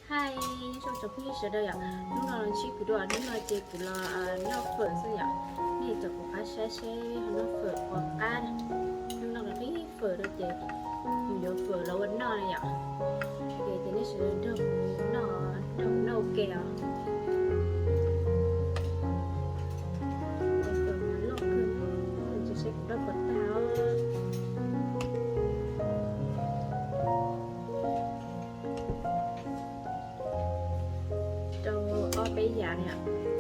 Hi, nyob zoo tsoom phooj ywg sawv daws yom. Hnub no los ntsib kuv dua, hnub no ces kuv los noj fawm xwb yom. Nej tau kuv qab saib seb ho noj fawm puas qab. Hnub no kuv nqis fawm rau ces kuv yuav fawm los ua noj na yom. Ces nej sawv daws nrog kuv noj, nrog kuv noj ua ke os. Tes fawm mas loj kawg, ces seb kuv noj puas tag os. Rau ob peb yam na,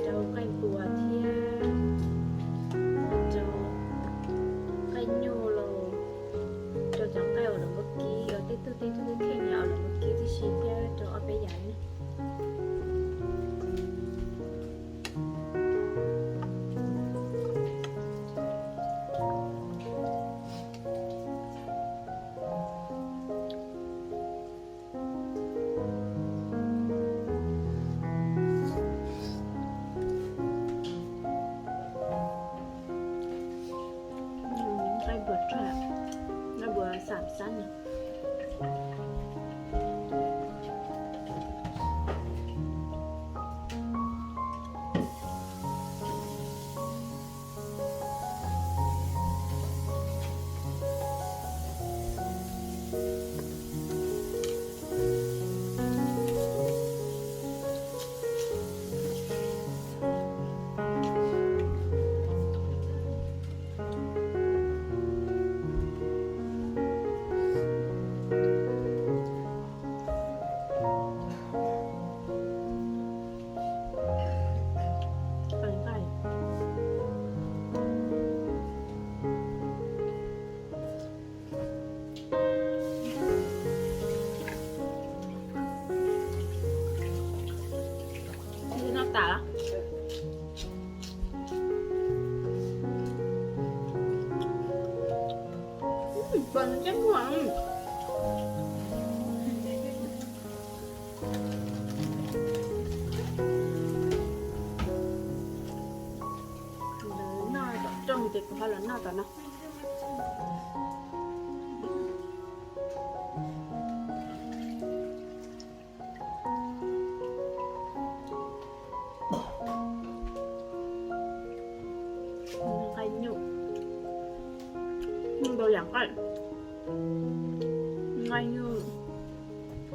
rau nqaij npua thiab rau nqaij nyuj los rau cov nqaij uas lawv muab kib, tej tug tej tug kheej uas lawv muab kib tib si thiab rau ob peb yam na. Nqaij npua rog, nqaij npua xam xab na. Noj tas lawm. Npua no cem muag. Lawv noj tom rooj ces kuv ho los noj tom no. Nqaij nyuj, nqaij nyuj ntau yam nqaij, nqaij nyuj,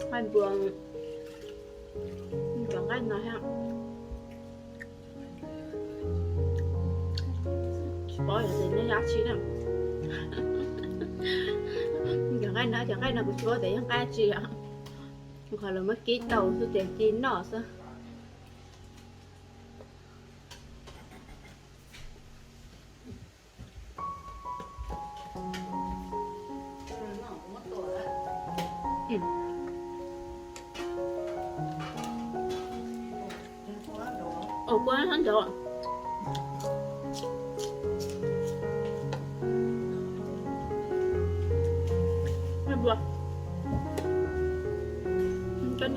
nqaij npua, cov nqaij no thiab. Tsis paub tias nyob yam dab tsi na. Cov nqaij no, cov nqaij no kuv tsis paub tias yog nqaij dab tsi os. Qhov lawv muab kib tau xwb ces ci noj xwb. Ua kua ntawd,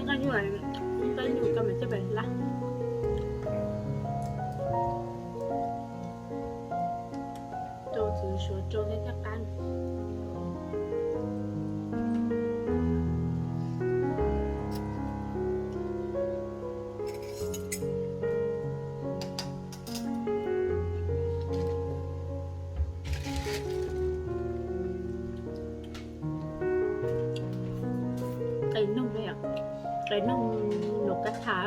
nqaij nyuj, nqaij nyuj, nqaij nyuj koj mas coj pais hlab. Rau txiv suav rau thiab thiaj qab. Qe noog, qe noog nus kab tha.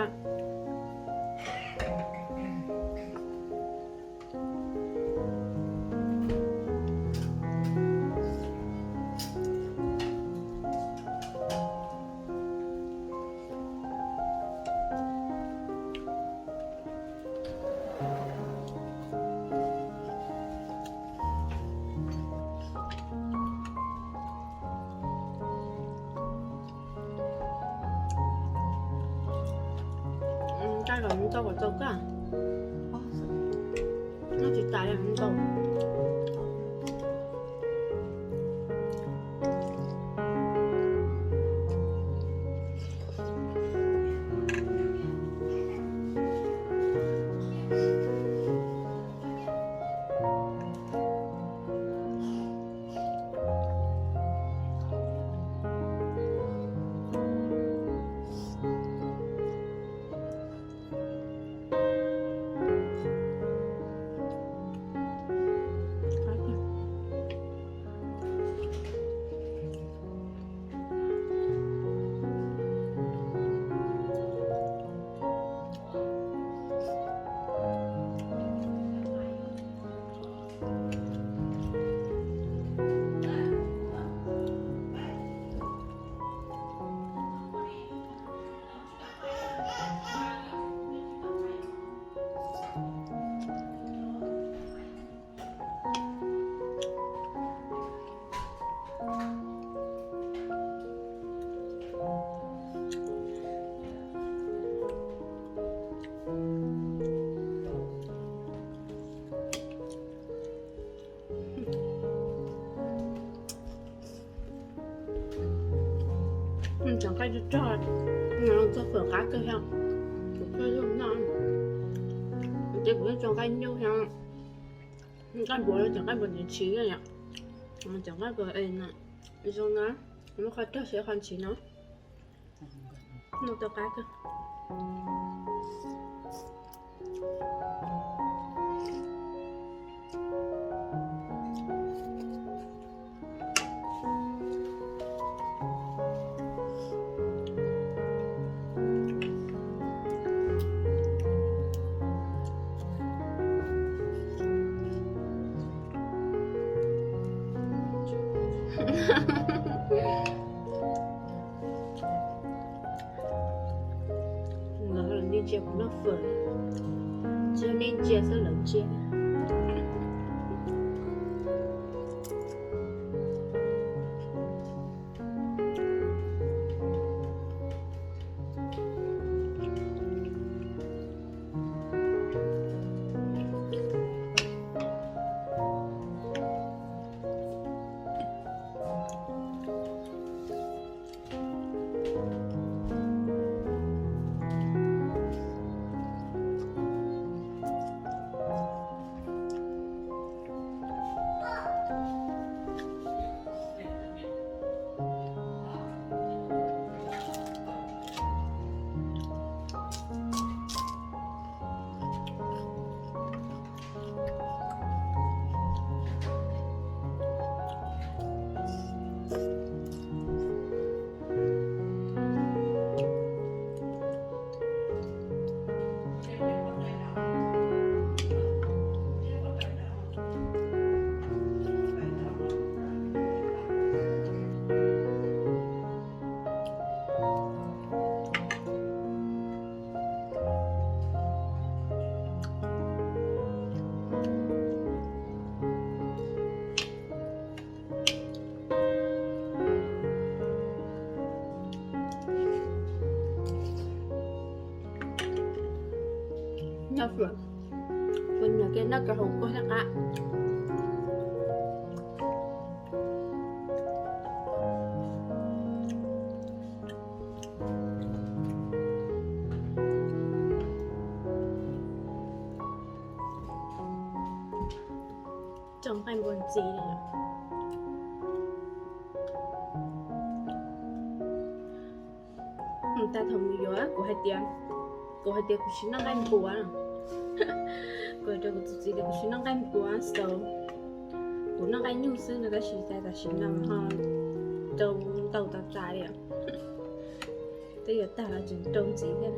Nqaij los ntau kom tau kawg. Noj tsis tas li ntau. Rog, txog fawm qab kawg thiab. Kuv pheej yug noj, ces kuv yeej tso nqaij nyuj thiab, nqaij npuas, cov nqaij npuas ntxiv ntxiv na yom. Cov nqaij npuas es no zoo na, muaj qhov rog thiab qhov ntxiv no. Noj tau qab kawg. Lawv ntsia kuv noj fawm, tsis yog nej ntsia xwb, lawv ntsia. Noj fawm, kuv nyiam kiag noj cov hauv kua thiab qab. Tso nqaij npua ntxiv li. Mus tas thaum mus yuav kuv hais tias, kuv hais tias kuv tsis noj nqaij npua. Kuv hais rau kuv tus txiv tias kuv tsis noj nqaij npua, so kuv noj nqaij nyuj xwb no, tab sis tas tam sim no ho rau ntau tas tas li. Twb yuav tag los tseem rau ntxiv thiab.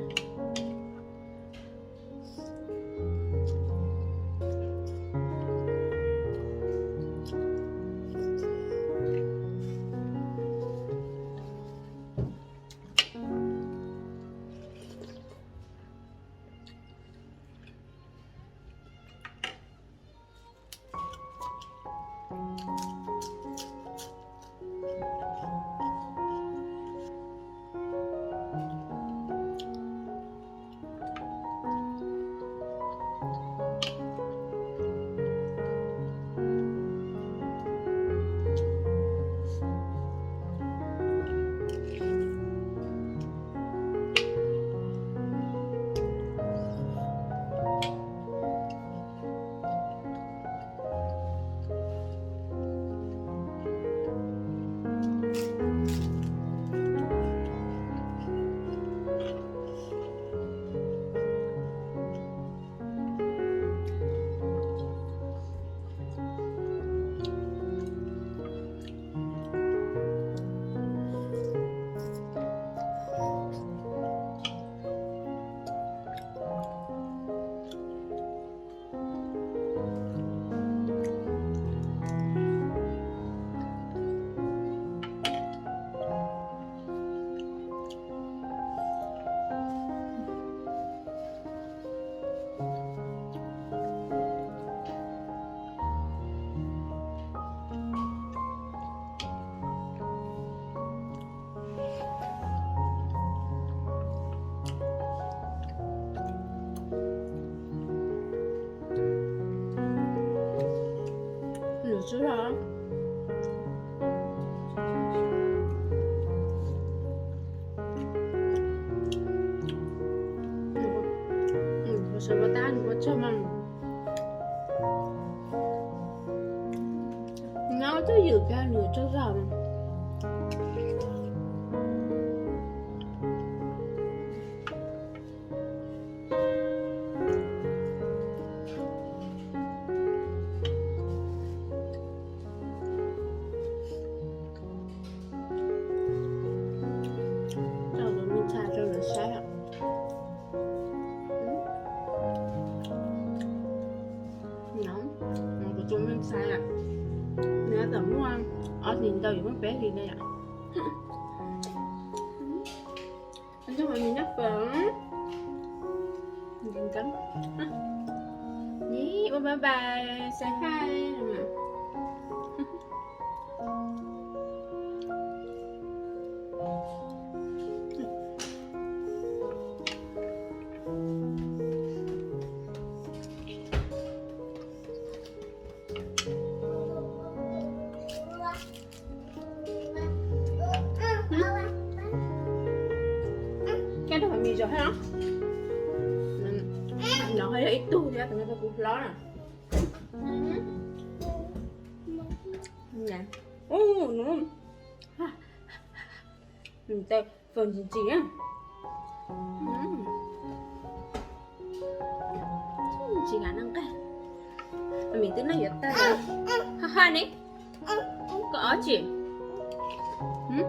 Lwm tsub los. Tsav pas tab nws ua tsaug mas. Nyob twj ywm kiag nws tsaug zog. Rau tus me ntxhais rau lawv saib. Kuv tus me ntxhais, nws txawm muaj ob hlis ntau yuav muaj peb hlis na yom. Nyob qhov nws nyob pem. Ib ua bye bye, say hi. Koj rau mis zog thiab no. No ho yog ib tug thiab, tus no rau kuv hlob na. Ub, nws, nws tes fawm ntsim ntsim na. Tsis kam noj nqaij. Mis twb noj yuav tag. Ha ha ne. Koj ob tsi? Noj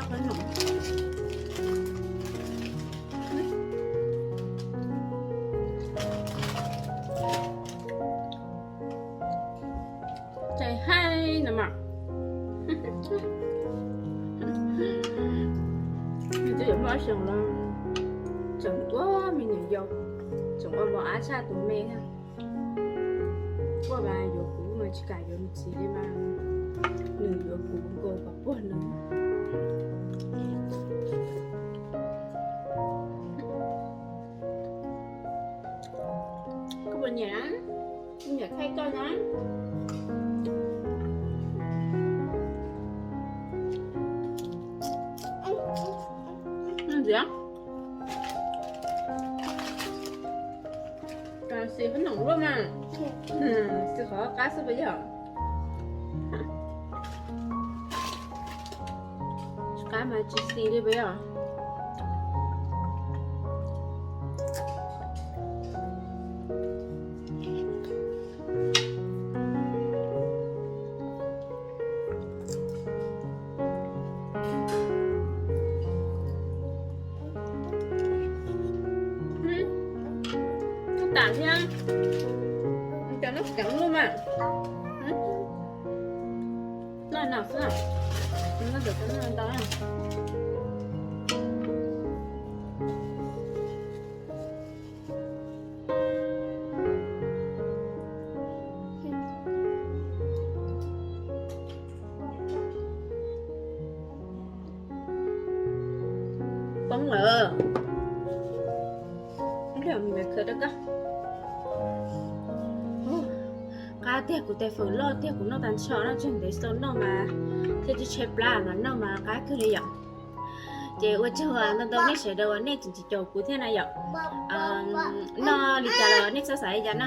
qhov no. Say hi no mas. Nws twb yuav muaj ob xyoos los tseem ua me nyuam yaus, tseem ua mos ab tshaj tus me thiab. Quaj mas yuav kuv mas tsis kam yuav nws txiv li mas nws yuav kuv nkaus kom puag nws. Koj puas nyiam na? Nyiam thaij koj na. Ntxiv, xis qhov noom luaj mas, xis qhov qab xwb puas yog? Qab mas tsis xis li puas yog? Noj tas thiab, cov noj keev luaj mas. Noj no xwb, noj ntawm koj noj ntau na. Poob lawm. Ib pliag mam khawv rau koj. Qab tiag, kuv tes fawm loj tiag, kuv noj tag nrho no, tseg ntev xaus noj mas thiaj tsis tshaib plab mas noj mas qab kawg li yom. Ces ua tsaug ntau ntau nej sawv daws uas nej tseem caum kuv thiab na yom. Noj li cas los nej txhob xav li cas na.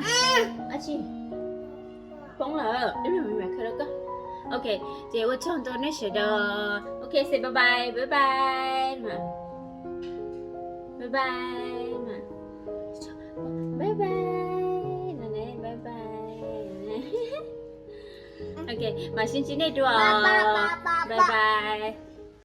Ab tsi, poob lawm, ib pliag mam khawv rau koj. Ok, ces ua tsaug ntau nej sawv daws. Ok, say bye bye, bye bye. Bye bye. Bye bye. Bye bye. Ok, mam sib ntsib nej dua. Bye bye.